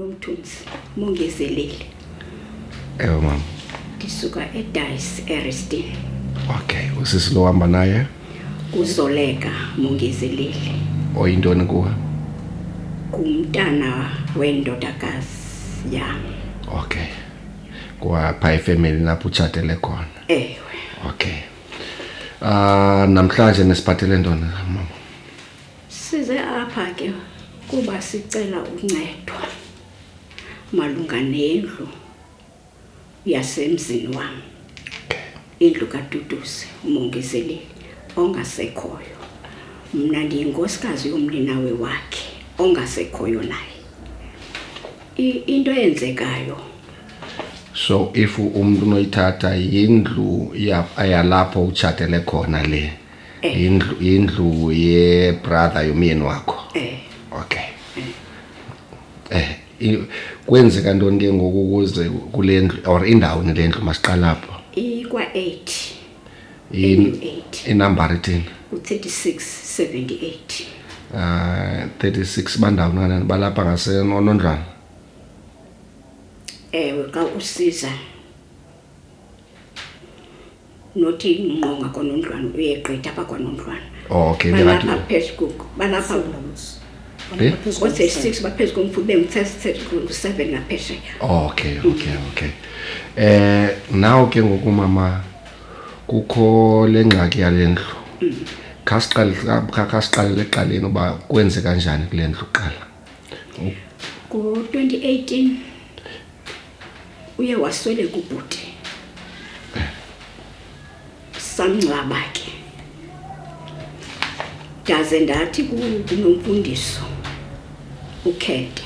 NguNomthunzi Mongezeleli. Ewe mama. Ndisuka eDice eRestin. Okay, usisi lo hamba naye? Kuzoleka Mongezeleli. Oyintoni kuwe? Kumntana wendodakazi yam. Okay. Kwapha efemeli lapho utshatele khona. Ewe. Okay. Ah, namhlanje nisiphathele ntoni mama? Size apha ke kuba sicela uncedwa malunga nendlu yasemzini wam. Indlu kaDudusi uMongezeleli ongasekhoyo. Mna ndiyinkosikazi yomninawe wakhe ongasekhoyo naye. Into eyenzekayo. So if umuntu unoyithatha yindlu yalapho utshatele khona le. Indlu ye brother yomyeni wakho. Okay. Kwenzeka ntoni ke ngoku ukuze kule ndlu or indawo le ndlu masiqala apho? Ikwa 8. 8. Inumber ithini? U3678. 36 bandawo kanani balapha ngasenonondlwana? Ewe, xa usiza nothi ngqonga kwanondlwana uyegqitha apha kwanondlwana. Okay, balapha phezu balapha ngo-36 baphezu komfula bengu-37 ngaphesheya. Okay, okay, okay. Naw ke ngoku mama kukho le ngxaki yale ndlu. Khasiqale ekuqaleni uba kwenze kanjani kule ndlu kuqala. Ngo-2018 uye wasweleka ubhuti. Samngcwaba ke. Ndaze ndathi kunomfundiso uKhete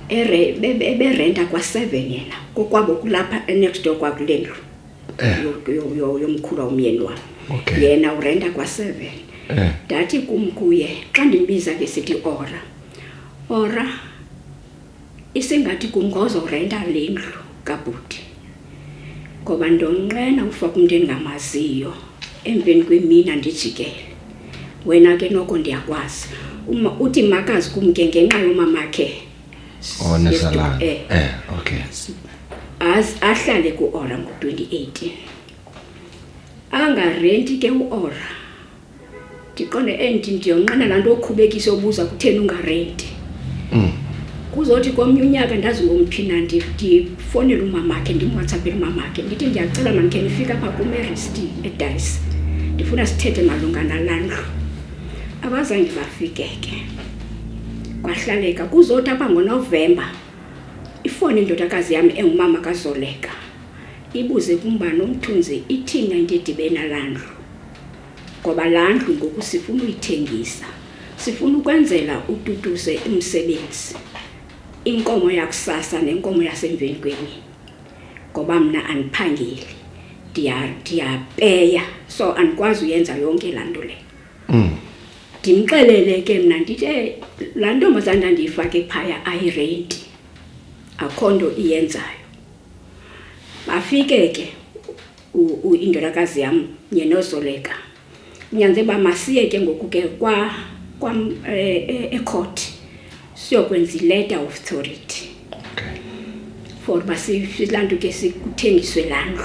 eberenta kwa-7 yena kokwabo kulapha next door kwakule ndlu yomkhulu womyeni wam. Yena urenta kwa-7. Ndathi kum kuye xa ndimbiza ke sithi ora isingathi kum ngozorenta le ndlu kabhuti ngoba ndonqena ufaka umntu endingamaziyo emveni kwemina ndijikele. Wena ke noko ndiyakwazi. Uthi makazi kum ke ngenxa yomamakhe. Onesalana. Okay. Ahlale ku-Ora ngo-2018. Angarenti ke u-Ora. Ndiqonde ndiyonqena laa nto okhubekisa obuza kutheni ungarenti. Kuzothi komnye unyaka ndazi ngomphina ndifonele umamakhe ndimwhatsappele umamakhe ndithi ndiyacela mandikhe nifike apha kum eRestin eDice ndifuna sithethe malunga nalaa ndlu. Abazange bafike ke. Kwahlaleka kuzothi apha ngoNovemba ifoni indodakazi yam engumama kaZoleka ibuze kumba Nomthunzi ithini into edibene nalaa ndlu ngoba laa ndlu ngoku sifuna uyithengisa, sifuna ukwenzela uTutuse umsebenzi, inkomo yakusasa nenkomo yasemveni kwemini ngoba mna andiphangeli, ndiyapeya, so andikwazi uyenza yonke laa nto leyo. Ndimxelele ke mna ndithi laa ntombazana ndandiyifake phaya ayirenti, akho nto iyenzayo. Bafike ke indodakazi yam nye noZoleka. Kunyanzeleke uba masiye ke ngoku ke ecourt siyokwenza i-letter of authority. For uba laa nto ke sikuthengiswe laa ndlu.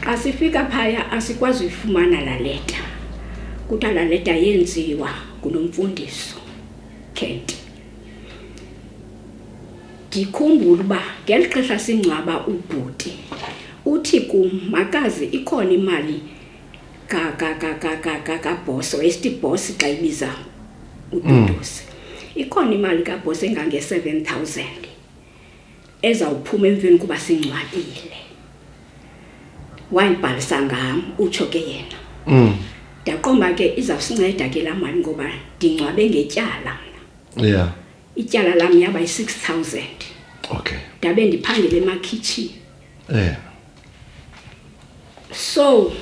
Xa sifika phaya asikwazi uyifumana laa leta. Kuthiwa laa leta yenziwa ngunomfundiso Kent. Ndikhumbula uba ngeli xesha singcwaba ubhuti uthi kum makazi ikhona imali kaBhoso, esithi Boss xa ibiza uDudusi. Ikhona imali kaBhoso engange-7,000 ezawuphuma emveni kuba singcwabile. Wayibhalisa ngam, utsho ke yena. Ndaqomba ke izawusinceda ke laa mali ngoba ndingcwabe ngetyala mna. Ityala lam yaba yi-6,000. Ndabe ndiphangela emakhitshini. So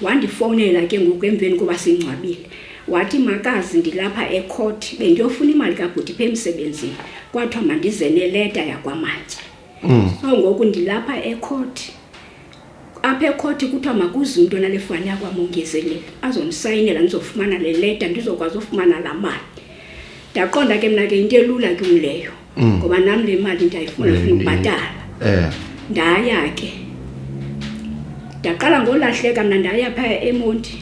wandifowunela ke ngoku emveni kuba singcwabile. Wathi makazi ndilapha ecourt bendiyofuna imali kabhuti pha emsebenzini. Kwathiwa mandize neleta yakwaMantyi. So ngoku ndilapha ecourt. Apha ecourt kuthiwa makuze umntu onale fani yakwaMongezeleli azondisayinela ndizofumana le leta ndizokwazi ufumana laa mali. Ndaqonda ke mna ke into elula kum leyo, ngoba nam le mali ndiyayifuna, funa ukubhatala. Ndaya ke, ndaqala ngolahleka mna, ndaya phaya eMonti,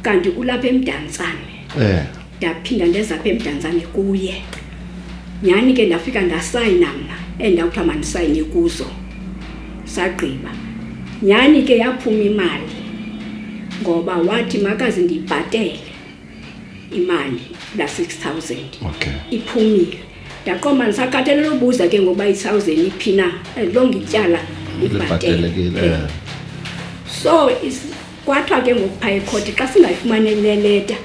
kanti ulapha eMdantsane. Ndaphinda ndeza apha eMdantsane kuye. Nyhani ke ndafika ndasayina mna endakuthiwa mandisayine kuzo, sagqiba. Nyhani ke yaphuma imali, ngoba wathi makaze ndiyibhatele imali la 6000. Iphumile. Ndaqomba ndisakhathalela ubuza ke ngokuba i-1000 iphi na, as long ityala libhatele. Libhatelekile. So kwathiwa ke ngoku phaa ekhoti xa singayifumani le leta,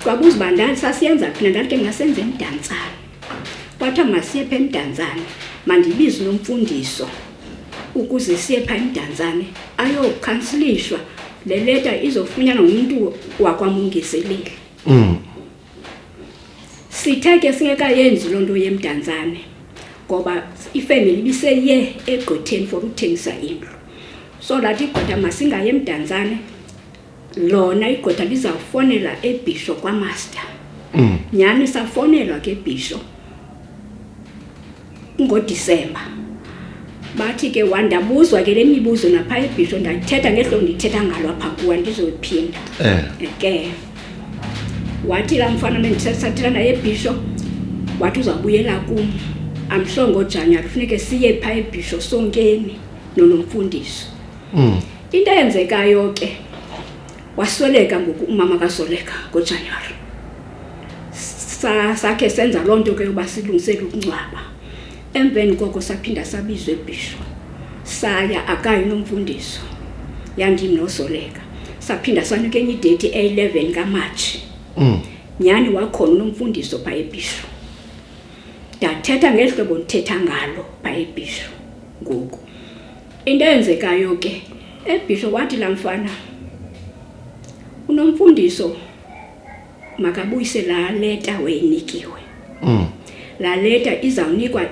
kwabuza uba ndani sasiyenza phi na. Ndathi ke mna senze eMdantsane. Kwathiwa masiye phaa eMdantsane, mandibize unomfundiso ukuze siye phaa eMdantsane ayokhansilishwa le leta, izofunyanwa ngumntu wakwaMongezeleli. Sithe ke singekayenzi loo nto yeMdantsane, ngoba ifemeli ibiseye egqwetheni for uthengisa indlu, so lathi igqwetha masingayi eMdantsane, lona igqwetha lizawufonela eBhisho kwamaster. Nyhani safonelwa ke eBhisho ngoDisemba, bathi ke wandabuzwa ke le mibuzo naphaa eBhisho. Ndayithetha ngehlobo ndithetha ngalo apha kuwa, ndizoyiphinda. Ke wathi laa mfana bendisathetha naye eBhisho, wathi uzawubuyela kum amsho ngoJanuwari, funeke siye phaa eBhisho sonkeni nonomfundiso. Into eyenzekayo ke, wasweleka ngoku umama kaZoleka ngoJanuwari. Sakhe senza loo nto ke yoba silungisele ukungcwaba. Emveni koko saphinda sabizwa eBhisho, saya, akayi nomfundiso, yandim noZoleka. Saphinda sanika enye idate eyi-11 kaMatshi. Nyhani wakhona unomfundiso phaa eBhisho. Ndathetha ngeli hlobo ndithetha ngalo phaa eBhisho ngoku. Into eyenzekayo ke eBhisho, wathi laa mfana unomfundiso makabuyise laa leta wayinikiwe. Laa leta izawunikwa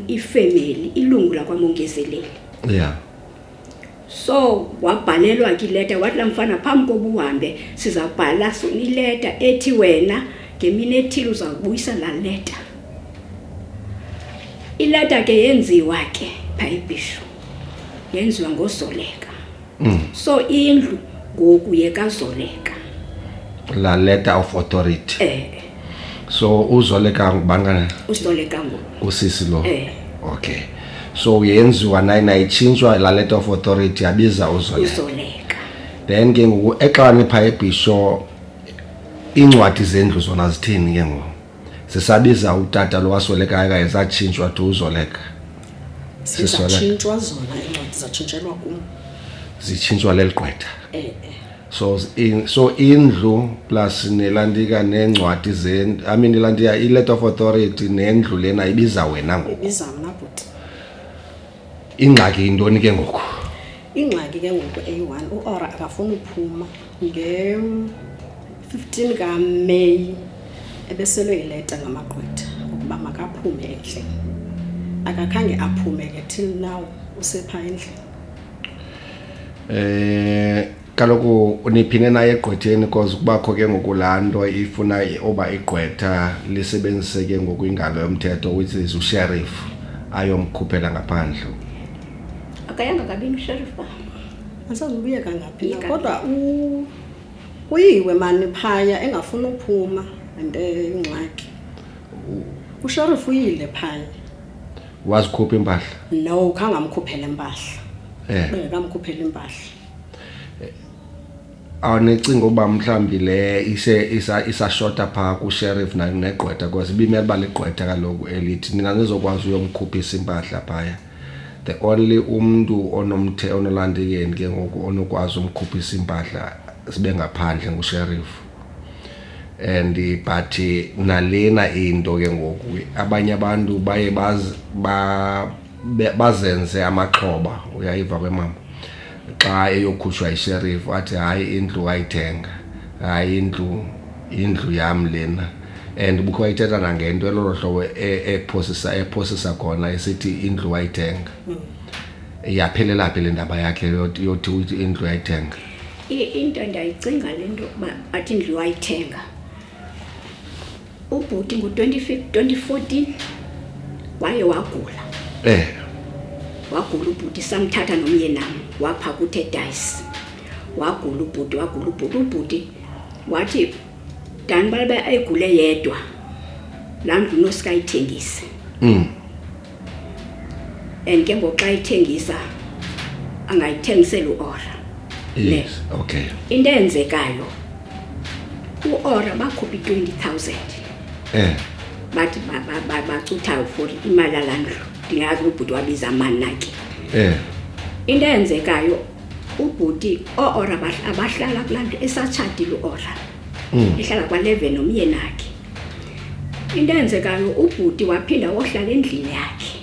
ifemeli, ilungu lakwaMongezeleli. So wabhalelwa ke ileta, wathi laa mfana phambi koba uhambe sizawubhala ileta ethi wena ngemini ethile uzawubuyisa laa leta. Ileta ke yenziwa ke phaa eBhisho, yenziwa ngoZoleka. So indlu ngoku yekaZoleka. La letter of authority. So uZoleka ngubani kana? UZoleka ngoku. Usisi lo. Eh. Okay. So yenziwa nayina itshintshwa la letter of authority yabiza uZoleka. UZoleka. Then ke ngoku exani phaa eBhisho, iincwadi zendlu zona zithini ke ngoku? Sisabiza utata lo waswelekayo okanye zatshintshwa to uZoleka? Zizatshintshwa zona iincwadi, zatshintshelwa kum. Zitshintshwa leli gqwetha. Eh. So indlu plus nelantika neencwadi ze, I mean, ilantika i-letter of authority nendlu lena ibiza wena ngoku. Ibiza mna, bhuti. Ingxaki yintoni ke ngoku? Ingxaki ke ngoku eyi-one, uOra akafuni uphuma. Nge-15 kaMeyi ebeselwe ileta ngamagqwetha ukuba makaphume endlini. Akakhange aphume ke, till now usephaa endlini. Kaloku niphine naye egqwetheni, cause kubakho ke ngoku laa nto ifuna oba igqwetha lisebenzise ke ngoku ingalo yomthetho, which is usheriff ayomkhuphela ngaphandle. Akayanga kabini usheriff ba? Asazibuye kangaphi na, Iye. Kodwa uyiwe mani phaya engafuni uphuma, and ingxaki. Usheriff uyile phaya. Wazikhupha impahla? No, khange amkhuphele impahla. Bengekamkhupheli impahla. Awunicinga uba mhlawumbi le ise isashota phaa kusheriff negqwetha, because ibimele uba ligqwetha kaloku elithi nina nizokwazi uyomkhuphisa impahla phaya. The only umntu onomthe onolantikeni ke ngoku onokwazi umkhuphisa impahla sibe ngaphandle ngusheriff. And but nalena into ke ngoku abanye abantu baye bazenze amaxhoba, uyayiva ke mama, xa eyokhutshwa isheriff athi hayi indlu wayithenga, hayi indlu yam lena. And bukho wayithetha nangento elolo hlobo ephosisa khona esithi indlu wayithenga. Yaphelela phi le ndaba yakhe yothi uthi indlu wayithenga? Into endiyayicinga le nto yokuba athi indlu wayithenga. Ubhuti ngo-2014 waye wagula. Wagula ubhuti, samthatha nomyenam wapha kuthi eDice. Wagula ubhuti, wagula ubhuti. Ubhuti wathi dani babe egule yedwa, laa ndlu nosika ayithengise. And ke ngoku xa ithengisa angayithengisela uOra. Yes, okay. Into eyenzekayo, uOra bakhupha i-20 000. Bathi bacutha for imali yalaa ndlu. Ndingazi ubhuti wabiza mana ke. Into eyenzekayo, ubhuti ooOra abahlala kulaa ndlu esatshatile uOra. Ehlala kwa-11 nomyeni wakhe. Into eyenzekayo, ubhuti waphinda wohlala endlini yakhe.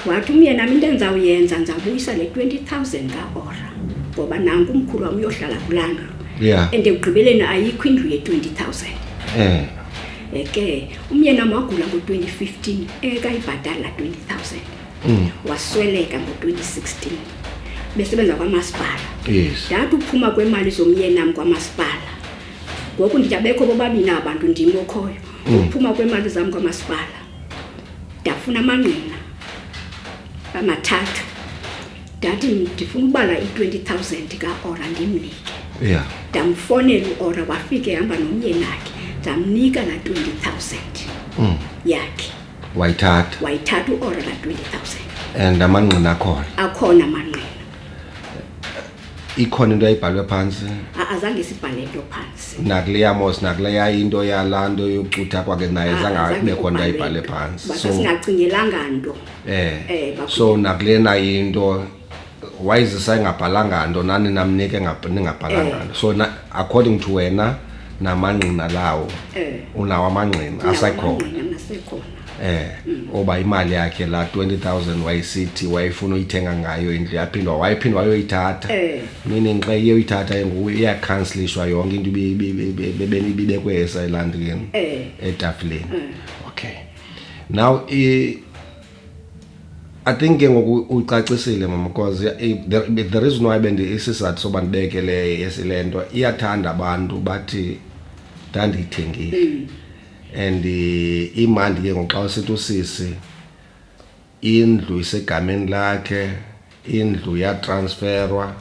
Wathi umyeni wam, into endizawuyenza, ndizawubuyisa le 20 000 kaOra ngoba nanku umkhulu wam uyohlala kulaa ndlu. And ekugqibeleni ayikho indlu ye-20 000. Ke umyeni wam wagula ngo-2015 engekayibhatali laa 20 000. Wasweleka ngo-2016 besebenza kwamasipala. Ndathi uphuma kwemali zomyenam kwamasipala, ngoku ndithi abekho bobabini aba bantu, ndim okhoyo. Uphuma kwemali zam kwamasipala, ndafuna amangqina amathathu. Ndathi ndifuna ubala i-20 000 kaOra ndimnike. Ndamfonela uOra, wafika ehamba nomyeni wakhe, ndamnika laa 20 000 yakhe. Wayithatha? Wayithatha uOra laa 20 000. And amangqina akhona? Akhona amangqina. Ikhona into ayibhalwe phantsi? Azange sibhale nto phantsi. Nakuleya mos, nakuleya into yalaa nto yokucutha kwakhe naye zange Azange kubekho nto kubhalwe ayibhale nto. phantsi. Uba So sasingacingelanga nto. So nakulena into wayizisa engabhalanga nto, nani namnike ningabhalanga nto. So according to wena namangqina lawo, unawo amangqina Ndinawo asekhona? amangqina, mna asekhona. Oba imali yakhe la 20 000 wayisithi wayefuna uyithenga ngayo indlu, yaphindwa wayephindwa wayoyithatha. Meaning xa iyoyithatha ngoku iyacancelishwa yonke into ibibekwe esayilandini, etafileni. Okay. Now I think ke ngoku ucacisile mama, because the reason why bendi isizathu soba ndibeke le le nto, iyathanda abantu bathi ndandiyithengile. And imandi ke ngoku xa usithi usisi indlu isegameni lakhe, indlu yatransferwa,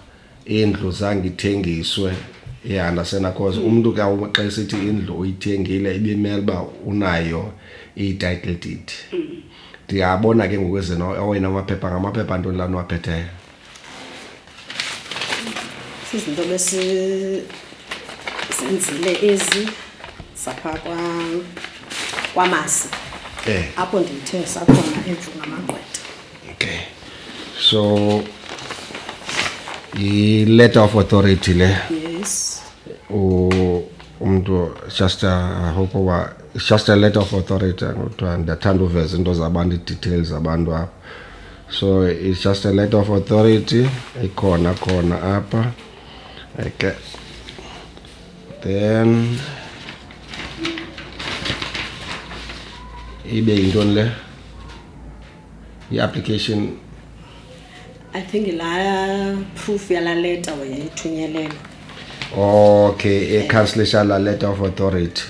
indlu zange ithengiswe. Yeah, understand, because umuntu ke xa esithi indlu uyithengile ibimele uba unayo i-title deed. Ndiyabona ke ngoku ezena awena amaphepha, ngamaphepha ntoni lana uwaphetheyo? Sizinto besi zenzile ezi zapha kwamasi. Apho ndiyithengisa khona endlu ngamagqwetha. Okay. So i-letter of authority le. Yes. Umuntu just I hope uba it's just a letter of authority, kuthiwa ndiyathanda uveza into zabantu, ii-details zabantu apha. So it's just a letter of authority ikhona khona apha. Okay. Then ibe yintoni le? I-application. I think la proof yala letter wayithunyelelwa. Okay, i-cancellation la letter of authority.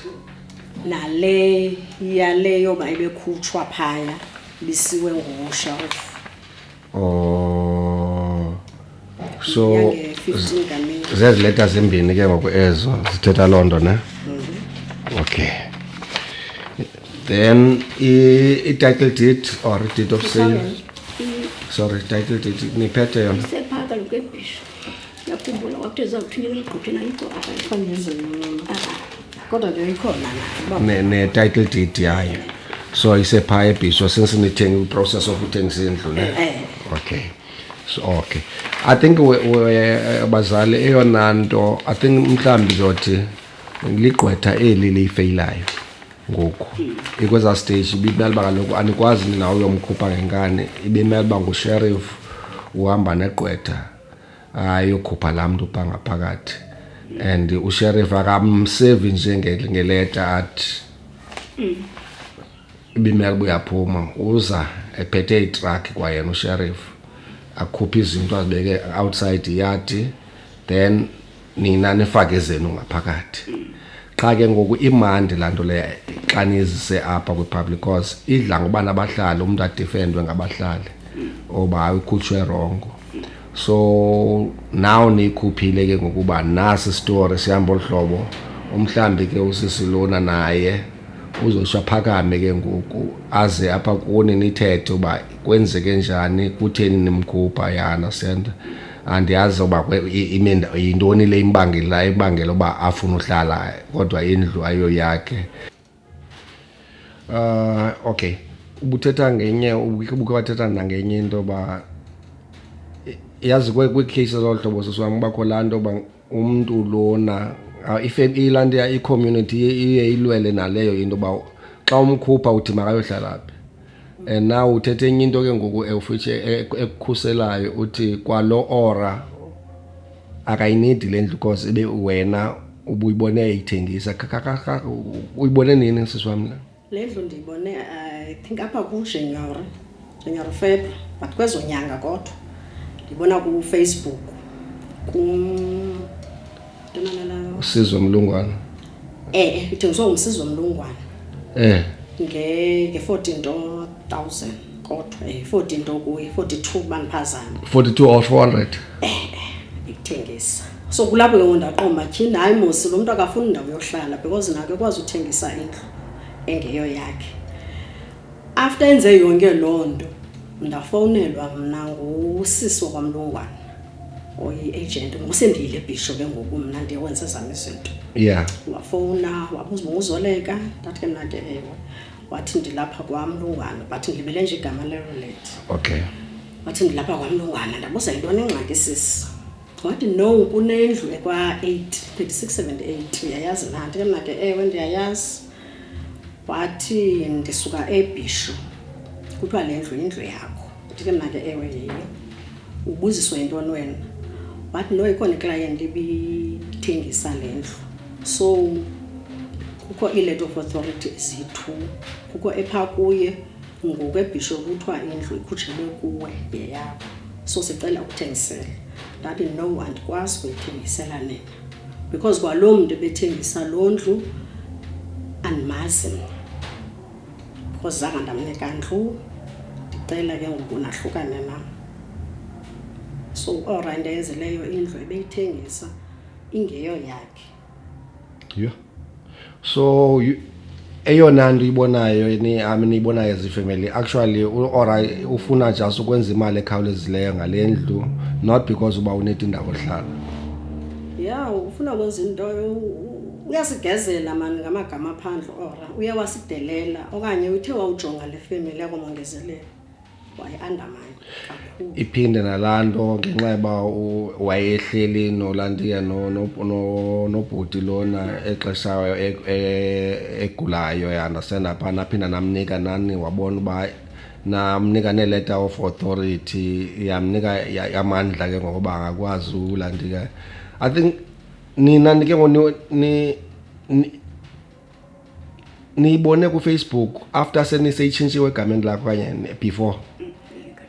Nale yale yoba ibekhutshwa phaya bisiwe ngusheriff. Oh. So Yange 15 kaMeyi. Zezi letters zimbini ke ngoku ezo zithetha loo nto, ne? Okay. Then i-title deed or deed of sale. Sorry, title deed niphethe yona. Isepha kaloku eBhisho. Ndiyakhumbula kwakuthiwa izawuthunyelwa emgqothweni, ayikho apha. Kodwa ke ikhona na? Ne title deed yayo. So isepha eBhisho since nithenga, i-process of uthengisa indlu, ne? Eh. Okay. So okay. I think we bazali eyona nto, I think mhlambi zothi ligqwetha eli liyifeyilayo ngoku. Ikweza stage ibimele uba kaloku anikwazi nina uyomkhupha ngenkani, ibimele uba ngusheriff uhamba negqwetha ayokhupha laa mntu phaa ngaphakathi. And usheriff akamsevi nje ngeleta athi ibimele uba uyaphuma, uza ephethe itruck kwayena usheriff, akhuphe izinto azibeke outside iyadi, then nina nifake ezenu ngaphakathi. Qha ke ngoku imandi laa nto leyo xa niyizise apha kwi-public, cause idla ngoba nabahlali, umntu adefendwe ngabahlali oba hayi ukhutshwe wrong. So now niyikhuphile ke ngokuba nasi story sihamba olu hlobo, umhlambi ke usisi lona naye uzotsho aphakame ke ngoku aze apha kuni nithethe uba kwenzeke njani, kutheni nimkhupha, ya understand. Andiyazi uba yintoni le ibangela uba afune uhlala kodwa indlu ayoyakhe. Okay, ubuthetha ngenye, ubukhe wathetha nangenye into yoba yazi kwii-cases olu hlobo, sisi wam, kubakho laa nto yoba umntu lona ilaa nto i-community iye ilwele naleyo into yoba xa umkhupha uthi makayohlala phi. And now uthethe enye into ke ngoku ewufitshe ekukhuselayo, uthi kwalo ora akayinidi le ndlu cause ibe wena ubuyibone ithengisa. Uyibone nini, sisi wam, le? Le ndlu ndiyibone, I think, apha kuJanuary, January, February, but kwezo nyanga, kodwa ndibona kuFacebook ntonalala. Usizwe Mlungwana? Eh, ithengiswa nguSizwe Mlungwana. Nge-14 to thousand, kodwa 14 to kuye 42 bandiphazama. 42 or 400? Ikuthengisa. So kulapho ke ngoku ndaqomba, tyhini, hayi mosi, lo mntu akafuni indawo yohlala because nako ekwazi uthengisa indlu engeyo yakhe. After enze yonke loo nto, ndafowunelwa mna ngusisi wakwamlungwana oyi-agent. Ngosendiyile eBhisho ke ngoku mna, ndiyokwenza ezam izinto. Wafowuna wabuza uba nguzoleka. Ndathi ke mna ke ewe. Wathi ndilapha kwamlungwana, but ndilibele nje igama lelo lethi. Wathi ndilapha kwamlungwana. Ndabuza yintoni ingxaki, sisi? Wathi no, kunendlu ekwa-8 3678, uyayazi na? Ndithi ke mna ke ewe, ndiyayazi. Wathi ndisuka eBhisho, kuthiwa le ndlu yindlu yakho. Ndithi ke mna ke ewe, yiyo. Ubuziswa yintoni wena? Wathi no, ikhona iklayenti ibithengisa le ndlu, so kukho ii-letter of authority eziyi-two, kukho ephaa kuye ngoku eBhisho, kuthiwa indlu ikhutshelwe kuwe, yeyakho, so sicela ukuthengisela. Ndathi no, andikwazi kuyithengisela nina because kwaloo mntu ebethengisa loo ndlu andimazi mna because zange ndamnika ndlu. Ndicela ke ngoku nahlukane nam. So ora into eyenzileyo, indlu ebeyithengisa ingeyo yakhe. Yeah. So eyona nto uyibonayo ni, I mean, niyibonayo as ifamily actually, ora ufuna just ukwenza imali ekhawulezileyo ngale ndlu, not because uba uneda indawo ohlala. Ya, ufuna ukwenza into, uyasigezela mani ngamagama aphandle. Ora uye wasidelela okanye uthe wawujonga le family yakomongezelela, wayi-undermine kakhulu. Iphinde nalaa nto ngenxa yoba wayehleli nolantiya nobhuti lona exesha egulayo, ya understand, apha naphinda namnika nani, wabona uba namnika nee-letter of authority, yamnika amandla ke ngokuba angakwazi ulantika. I think nina ke ngoku niyibone kuFacebook after seniseyitshintshiwe egameni lakho okanye before?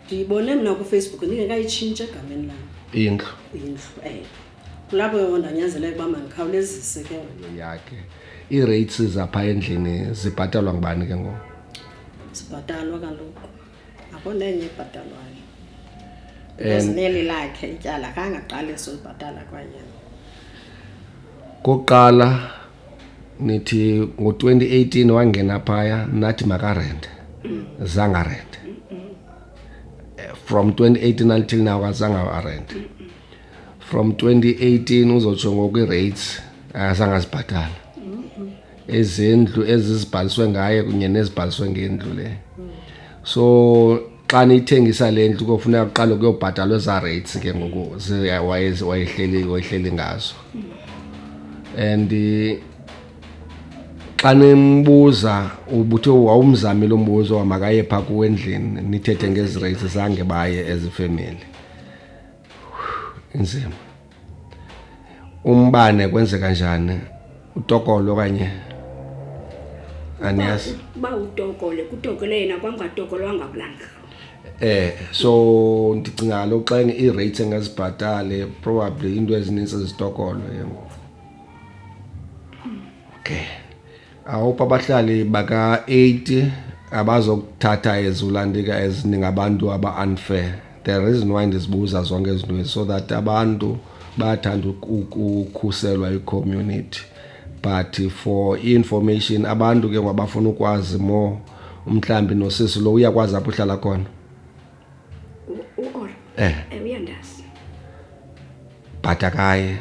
Ndiyibone mna kuFacebook ndingekayitshintshi egameni lam. Indlu? Indlu, Kulapho ke ngoku ndanyanzeleka uba mandikhawulezise ke ngoku. Yakhe ii-rates zapha endlini zibhatalwa ngubani ke ngoku? Zibhatalwa kaloku, akho nenye ebhatalwayo because neli lakhe ityala khange aqalise ulibhatala kwayena. Kokuqala nithi ngo-2018 wangena phaya, nathi makarente, zange arente. From 2018 until now azange arente. From 2018 uzotsho ngoku ii-rates azange azibhatala, ezendlu ezizibhaliswe ngaye kunye nezibhaliswe ngendlu le. So xa niyithengisa le ndlu kofuneka kuqale kuyobhatalwa ezaa rates ke ngoku wayehleli ngazo. And xa nimbuza, ubuthe wawumzamile umbuzo makaye phaa kuwe endlini nithethe ngezi rates, zange baye as ifamily. Inzima. Umbane kwenzeka njani? Utokolo okanye aniyazi? Uba utokole, kutokole yena, kwangatokolwanga kulaa ndlu. So ndicinga kaloku xa ii-rates engazibhatali, probably into ezinintsi zitokolwe ke ngoku. Okay, awupha abahlali baka-80 abazokuthatha ezulandika eziningabantu aba-unfair. The reason why ndizibuza zonke izinto ezi so that abantu bayathanda ukukhuselwa i-community, but for information abantu ke ngabafuna ukwazi more, umhlambi nosisi lo uyakwazi apho uhlala khona. Uora? Eh. Uyandazi. But akaye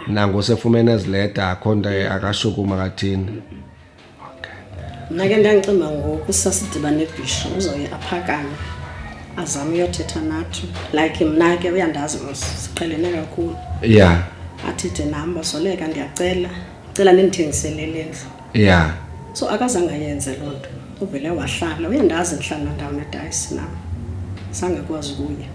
nangosefumene ezileta, akho nto, akashukuma kathini. Okay. Mna ke ndandicimba ngoku sasidibane eBhisho uzawuye aphakame azame uyothetha nathi, like mna ke uyandazi mos, siqhelene kakhulu. Athethe nam, "Bazoleka, ndiyacela, cela nindithengisele le ndlu." So akazange ayenze loo nto, uvele wahlala. Uyandazi ndihlala ndawo nedayisi nam, sangakwazi ukuya.